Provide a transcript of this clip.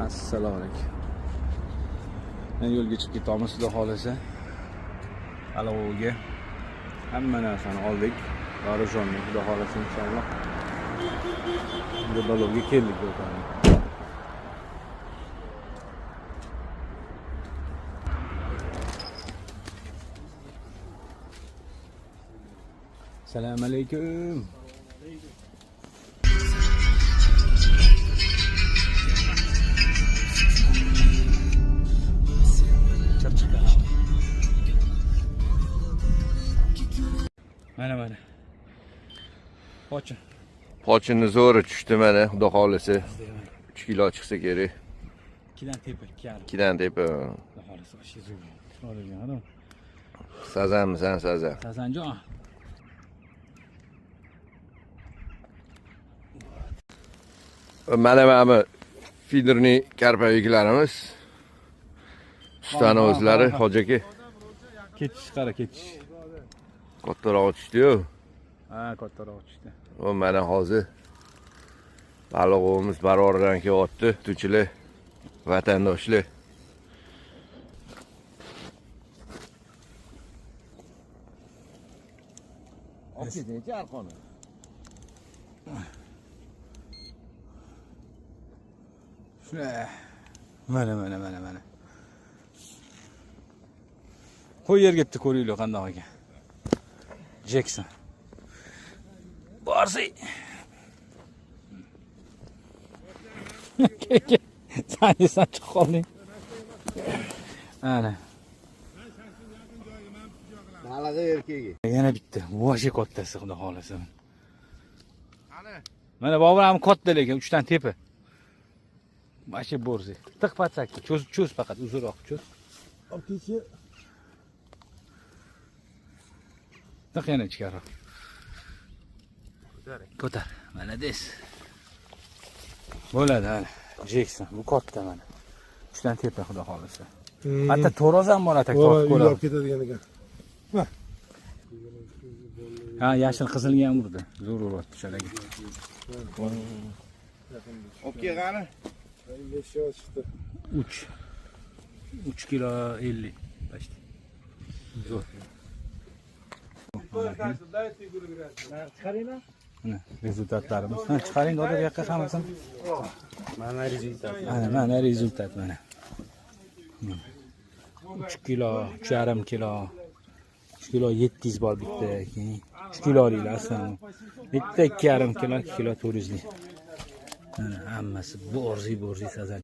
Assalomu alaykum. Men yo'lga chiqib ketamiz, xudo xohlasa. Alovga hamma narsani oldik. Вооруженный, xudo xohlasa inshaalloh. Рыболов ga keldik do'konga. Assalomu alaykum. Chirchiq kanali. Mana mana. Pochin. Pochinni zo'ri tushdi mana, xudo xohlasa. 3 kilo chiqsa kerak. Ikkidan tepa, 2,5. 2dan tepa. Xudo xohlasa вообще zo'r. Chiroyli odam. Sazanmisan, sazan. Sazanjon. Mana bu фидерный карповик larimiz. Ustani Ha, ha, o'zlari, ha. hoji aka. Ketish qara, ketish. Kattaroq tushdi-yu. Ha, kattaroq tushdi. Va mana hozir balig'imiz baroridan kelyapti. Tutuvchilar, vatandoshlar. Olib ketingchi arqonni. Shunday. Mana mana mana mana. Qo'y yerga bitta ko'ringlar qandoq ekan. Jackson. Borsi. San chiqib qolding. Ana. Balig'i erkagi. Yana bitta. Вообще kattasi xudo xohlasa. Mana Bobur ham katta lekin 3 dan tepa. Вообще борзый. Tiq подсак ka, cho'z cho'z faqat uzunroq cho'z. Olib Tiq yana ichkariroq. Ko'tar. Молодец. Bo'ladi ana. Jackson bu katta mana. 3 dan tepa xudo xohlasa. Hatto to'roz ham bor atak tortib Uyga ko'radi. olib ketadigan ekan. Ha, yashil qizilga ham urdi. Zo'r uryapti shalaga. Olib kel qani. 5 yosh chiqdi. 3. 3 kilo 50 почти. Zo'r. Mana результат larimiz. Ha, chiqaring dada bu yoqqa hammasini. Mana результат. Mana mana результат mana. 3 kilo, 3,5 kilo. 3 kilo 700 bor bitta, keyin 3 kiloliklar aslan. Bitta 2,5 kilo, 2 kilo 400lik. Mana hammasi борзый борзый sazan.